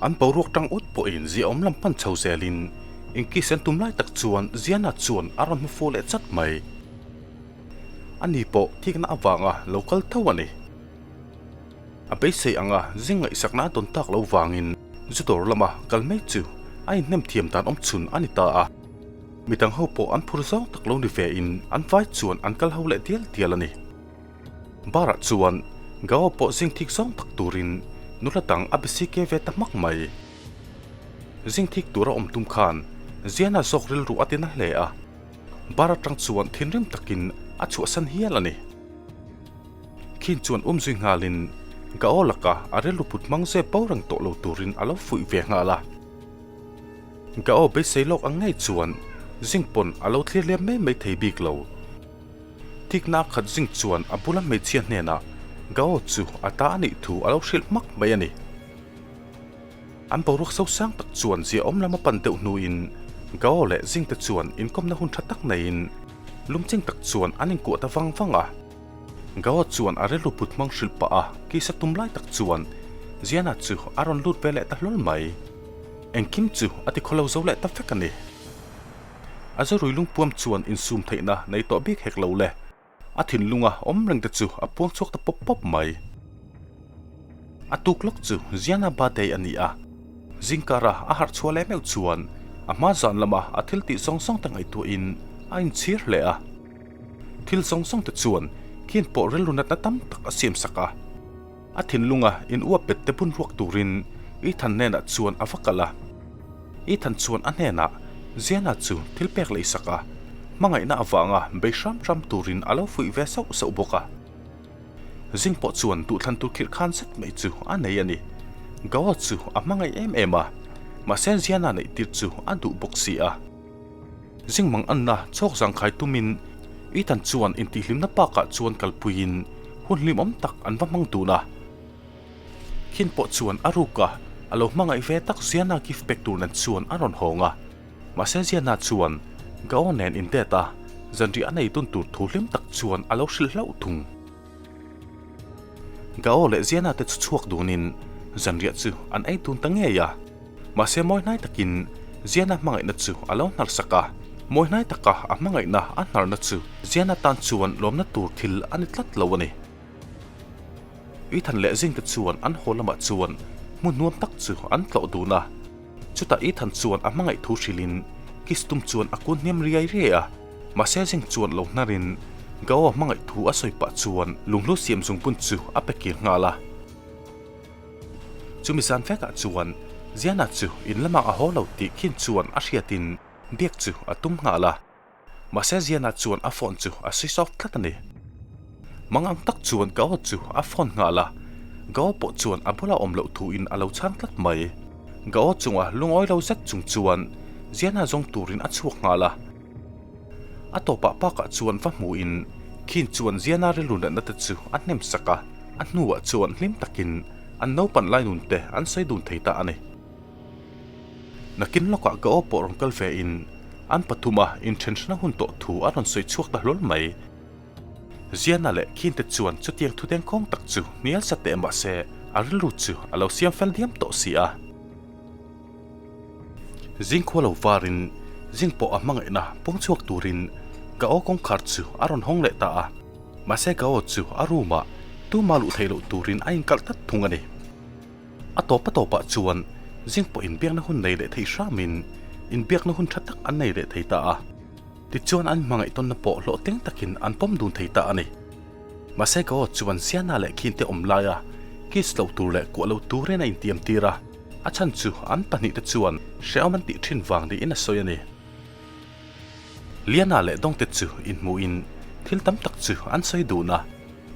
An boruak tang ut pawhin ziaawm lam pan chho zelin inkiss an tum lai tak chuan Ziana chuan a rawn hmu fuh leh chat mai. Ani pawh thikna avanga lo kal tho a ni. A beisei anga zing ngaihsakna a dawn tak lo vangin zu dawr lama kal mai chu a inhnem thiam dan awm chhun a ni ta a. Midang ho pawh an phur zawng tak lo ni ve in an vai chuan an kal ho leh dial dial a ni. Bar ah chuan Gao pawh zing thik zawng tak turin nula dang a bisi ke ve ta hmak mai. Zing thik tura awm tum khan Ziana zawk rilru a tina hle a, bar atang chuan thinrim takin a chhuahsan hial a ni. Khin chuan umzui nghalin Gao laka a rilru put hmang zep bo reng tawh lo turin a lo fuih ve nghal a. Gao beisei lawk ang ngei chuan zing pawn a lo thlir liam mai mai thei bik lo. Thikna khat zing chuan a bula hmeichhia hnenah Gao chu a ta a nih thu a lo hrilh hmak mai a ni. An boruak sosang tak chuan ziaawm lam a pan deuh hnuin Gao leh Zingte chuan inkawmna hun tha tak neiin lumching tak chuan an inkuah ta vang vang a. Gao chuan a rilru put hmang hrilh pah a kisa tum lai tak chuan Ziana chu a rawn lut ve leh ta hlawl mai. Engkim chu a ti khawlo zo leh ta vek a ni. A zarui lungpuam chuan insum theihna nei tawh bik hek lo le. A thinlunga awm reng te chu a puang chhuak ta pawp pawp mai. A tuk lawk chu Ziana birthday a ni a, zingkara a harh chhuah leh meuh chuan a hma zan lama a thil tih zawng zawng te ngaihtuahin a inchhir hle a. Thil zawng zawng te chuan khian pawh rilru natna tam tak a siam sak a. A thinlunga in uap bet te bun ruak turin Ethan hnenah chuan a va kal a. Ethan chuan a hnenah Ziana chu thil pek lei sak a, hmangaihna avanga bei hram hram turin a lo fuih ve sauh sauh bawk a. Zing pawh chuan duhthlan tur khirh khan zet mai chu a nei a ni. Gawa chu a hmangaih em em a, mahse Ziana neih tir chu a duh bawk si a. Zing mang anna chawk zangkhai tumin Ethan chuan intihhlimna park ah chuan kalpuiin hun hlimawm tak an va hmang dun a. Khin pawh chuan a ruk a, a lo hmangaih ve tak Ziana gift pek tur nen chuan a rawn hawng a. Mahse Ziana chuan Gao nen indet a, zanriah a nei dun tur thu hlim tak chuan a lo hrilh hlauh thung. Gao leh Ziana te chu chhuak dunin zanriah chu an ei dun ta ngei a. Mahse mawi hnai takin Ziana hmangaihna chu a lo hnar sak a, mawi hnai taka a hmangaihna a hnarna chu Ziana tan chuan lawmna tur thil a ni tlat lo a ni. Ethan leh Zingte chuan an haw lamah chuan hmun nuam tak chu an tlawh dun a. Chutah Ethan chuan a hmangaih thu hrilhin kiss tum chuan a kun hniam riai riai a, mahse Zing chuan lo hnarin Gao hmangaih thu a sawi pah chuan lunghlu siam zungbun chu a pe kir nghal a. Chumi zan vekah chuan Ziana chu in lamah a haw lo tih khin chuan a hriatin biak chu a tum nghal a. Mahse Ziana chuan a phone chu a switch off tlat a ni. Mangang tak chuan Gao chu a phone nghal a, Gao pawh chuan a bula awm loh thuin a lo chhang tlat mai. Gao chunga lungawi lo zet chung chuan Ziana zawng turin a chhuak nghal a. A tawpah park-ah chuan va hmuhin Khin chuan Ziana rilru natna te chu a hnem sak a, a hnuah chuan hlim takin an naupan lai nun te an sawi dun thei ta a ni. Nakin lawkah ka aw pawh rawn kal ve in an pathuma inthenhrana hun tawh thu a rawn sawi chhuak ta hlawl mai. Ziana leh Khin te chuan chutiang thu dengkhawng tak chu hnial sa teh mah se a rilru chu a lo siam fel diam tawh si a. Zingkhua lo varin zing pawh a hmangaihna pawng chhuak turin ka aw kawngkhar chu a rawn hawng leh ta a. Mahse ka aw chu a room ah tuma luh theih loh turin a inkalh tlat thung a ni. A tawp a tawpah chuan zing pawh inbiakna hun nei leh thei hramin inbiakna hun tha tak an nei leh thei ta a. Tichuan an hmangaih tawnna pawh hlawhtling takin an pawm dun thei ta a ni. Mahse ka aw chuan Siana leh Khinte awm laia kiss lo tur leh kuah lo turin a intiam tir a, a chhan chu an pahnihte chuan hrehawm an tih thin vang niin a sawi a ni. Liana leh Dawngte chu inhmuhin thil tam tak chu an sawi dun a,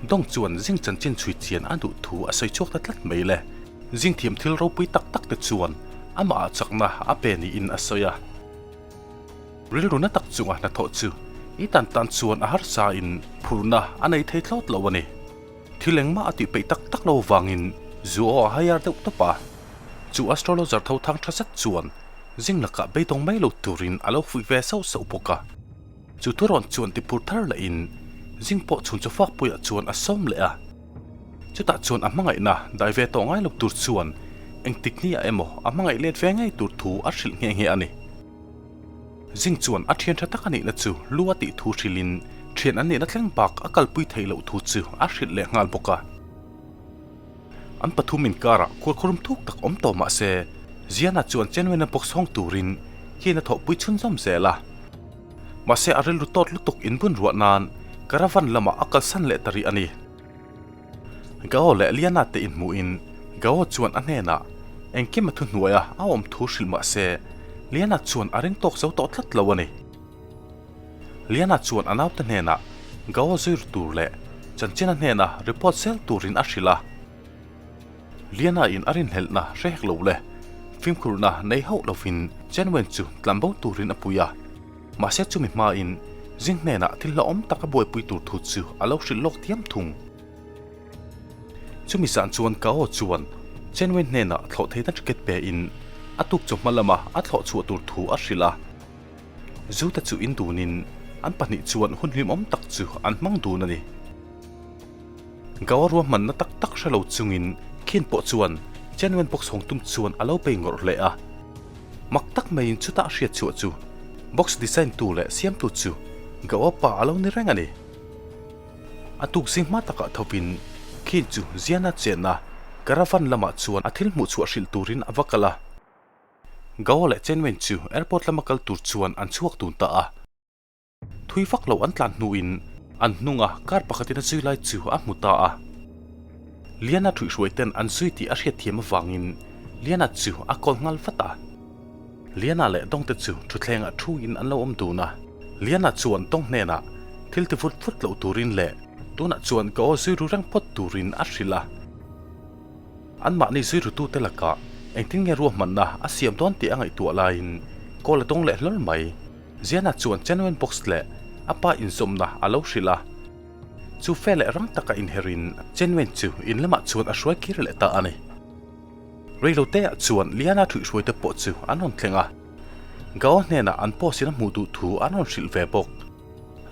Dawng chuan zing chanchin chhui chian a duh thu a sawi chhuak ta tlat mai le. Zing thiam thil ropui tak tak te chuan amah ah chakna a pe niin a sawi a. Rilru na tak chunga hnathawh chu i tan tan chuan a harsa in phurna a nei thei thlawt lo a ni. Thil engmah a tih peih tak tak lo vangin zu aw a haiar deuh tawp a. Chu astrologer tho thang tha zet chuan zing lakah beidawng mai lo turin a lo fuih ve sauh sauh bawk a. Chu thurawn chuan ti phur thar lahin zing pawh chhun chu fakpuiah chuan a sawm leh a. Chutah chuan a hmangaihna dai ve tawh ngai lo tur chuan Engtik ni ah emaw a hmangaih let ve ngei tur thu a hrilh nghe nghe a ni. Zing chuan a thian tha tak a nihna chu lu a tih thu hrilhin thian an nihna thleng bak a kalpui theih loh thu chu a hrilh leh nghal bawk a. An pathum inkarah khuarkhurum thuk tak awm tawh mah se, Ziana chuan Chenwena box hawng turin khin a thawhpui chhunzawm zel a. Mahse a rilru tawt lutuk inbun ruah nan caravan lamah a kalsan leh ta rih a ni. Gao leh Liana te inhmuhin Gao chuan a hnenah engkim a thuhnuai a a awm thu hrilh mah se Liana chuan a ring tawk zo tawh tlat lo a ni. Liana chuan a naute hnenah Gao zui ru tur leh chanchin a hnena report zel turin a hrilh a. Liana in a rinhlelhna hre hek lo le fimkhurna nei hauh lovin Chen Wen chu tlanbo turin a pui a. Mahse chumi hmain zing hnenah thil hlauhawm tak a buaipui tur thu chu a lo hrilh lawk thiam thung. Chumi zan chuan Kao chuan Chen Wen hnenah thlawh theihna ticket pe in a tuk chawhma lama a thlawh chhuah tur thu a hrilh a. Zu te chu in dunin an pahnih chuan hun hlimawm tak chu an hmang dun a ni. Gao ruahmanna tak tak hre lo chungin Khin pawh chuan Chen Wen box hawng tum chuan a lo bei ngawrh hle a. Mak tak maiin chutah a hriat chhuah chu box design tu leh siamtu chu Gao pa a lo ni reng a ni. A tuk zing hma takah thovin Khin chu Ziana chenna caravan lamah chuan a thil hmuh chhuah hrilh turin a va kal a. Gao leh Chen Wen chu airport lama kal tur chuan an chhuak dun ta a. Thui vak lo an tlan hnuin an hnunga car pakhatin a zui lai chu a hmu ta a. Liana thuihhruai ten an zui tih a hriatthiam avangin Liana chu a call nghal vat a. Liana leh Dawngte chu thutthlengah thuin an lo awm dun a. Liana chuan Dawng hnenah thil ti vut vut loh turin leh tunah chuan ka aw zui ru reng phawt turin a hrilh a. Anmahni zui rutute lakah engtin nge ruahmanna a siam dawn tih a ngaihtuah laiin call a dawng leh hlawl mai. Ziana chuan Chenwen box leh a pa inzawmna a lo hrilh a. Chu fe leh rang taka inherin Chenwen chu in lamah chuan a hruai kir leh ta a ni. Reiloteah chuan Liana thuihhruaite pawh chu an rawn thleng a. Gao hnenah an post in a hmuh duh thu an rawn hrilh ve bawk.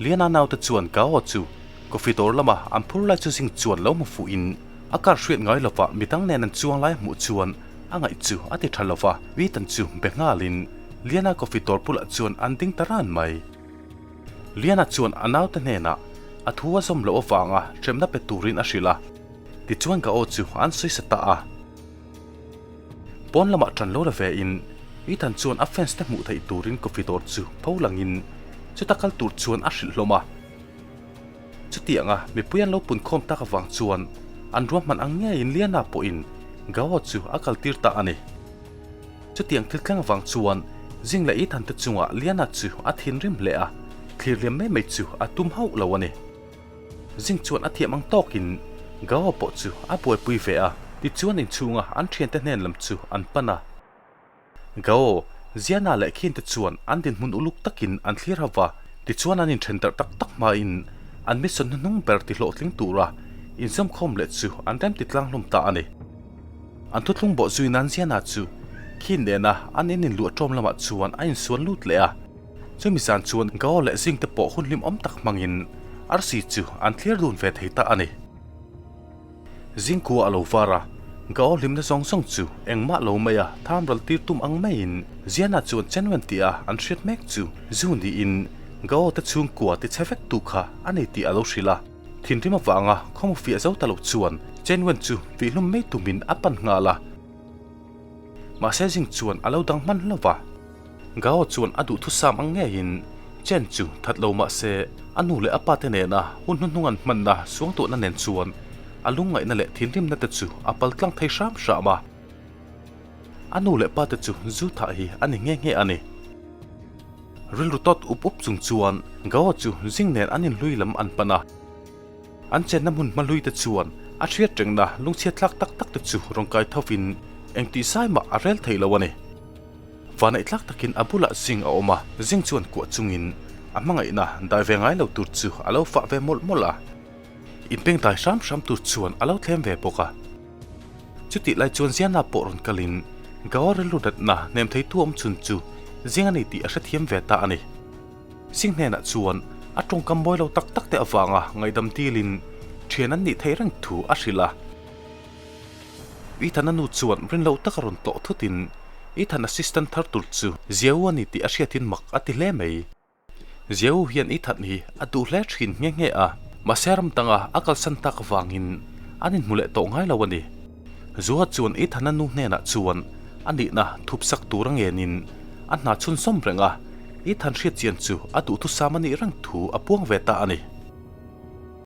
Liana naute chuan Gao chu coffee dawr lama an phur lai chu zing chuan lo hmu fuhin a car hriat ngai lova midang nen an chuang lai a hmuh chuan a ngaih chu a ti tha lova, Ethan chu be nghalin Liana coffee dawr bulah chuan an ding ta ran mai. Liana chuan a naute hnenah a thu a zawm loh avanga hremna pe turin a hrilh a, tichuan Gao chu an sawi sa ta a. Pawn lamah ṭan lo la ve in Ethan chuan a fans te hmuh theih turin coffee dawr chu pho langin chuta kal tur chuan a hrilh hlawm a. Chutianga mipui an lo pun khawm tak avang chuan an ruahman ang ngeiin Liana pawhin Gao chu a kal tir ta a ni. Chutiang thil thleng avang chuan Jing leh Ethan te chungah Liana chu a thinrim hle a, thlir liam mai mai chu a tum hauh lo a ni. Zing chuan a thiam ang tawkin Gao pawh chu a buaipui ve a, tichuan inchhunga an thiante hnen lam chu an pan a. Gao, Ziana leh Khin te chuan an dinhmun uluk takin an thlir ho va, tichuan an inthen darh tak tak hmain an mission hnuhnung ber ti hlawhtling tura inzawmkhawm leh chu an rem ti tlang hlawm ta a ni. An thuthlung bawh zui nan Ziana chu Khin nena an in inluah ṭawm lamah chuan a insuan lut leh a. Chumi zan chuan Gao leh Zing te pawh hun hlimawm tak hmangin arsi chu an thlir dun ve thei ta a ni. Zing khua a lo var a, Gao hlimna zawng zawng chu engmah lo mai a tham ral tir tum ang maiin Ziana chuan Chenwen tih a an hriat mek chu zu niin Gao te chhungkua ti chhe vek tu kha a ni tih a lo hrilh a. Thinrim avanga khawmu fiah zo ta lo chuan Chenwen chu vihhlum mai tumin a pan nghal a. Mahse Zing chuan a lo dang hman hlauh va. Gao chuan a duhthusam ang ngeiin Chen chu that lo mah se a nu leh a pa te nena hun hnuhnung an hmanna suangtuahna nen chuan a lungngaihna leh thinrimna te chu a pal tlang thei hram hram a. A nu leh pa te chu zu thah hi a ni nghe nghe a ni. Rilru tawt up up chung chuan Gao chu zing nen an inhlui lam an pan a. An chenna hmun hma hlui te chuan a hriat rengna lungchhiat thlak tak tak te chu rawn kai thovin engtih sai mah a rel thei lo a ni. Vanaih tlak takin a bulah zing a awm a, zing chuan kuah chungin a hmangaihna dai ve ngai lo tur chu a lo fah ve mawlh mawlh a. Inpeng dai hram hram tur chuan a lo thlem ve bawk a. Chutih lai chuan Ziana pawh rawn kalin Gao rilru natna hnem theitu awm chhun chu zing a ni tih a hrethiam ve ta a ni. Sing hnenah chuan a tawngkam mawi lo tak tak te avanga ngaihdam dilin thian an nih theih reng thu a hrilh a. Ethan-a nu chuan rin loh taka rawn tlawh thutin Ethan assistant thar tur chu Ziau a ni tih a hriatin mak a ti hle mai. Ziau hian Ethan hi a duh hle thin nghe nghe a, mahse ram danga a kalsan tak avangin an inhmu leh tawh ngai lo a ni. Zua chuan Ethan-a nu hnenah chuan a nihna thupsak tur a ngenin a hna chhunzawm reng a, Ethan hriatchian chu a duhthusam a nih reng thu a puang ve ta a ni.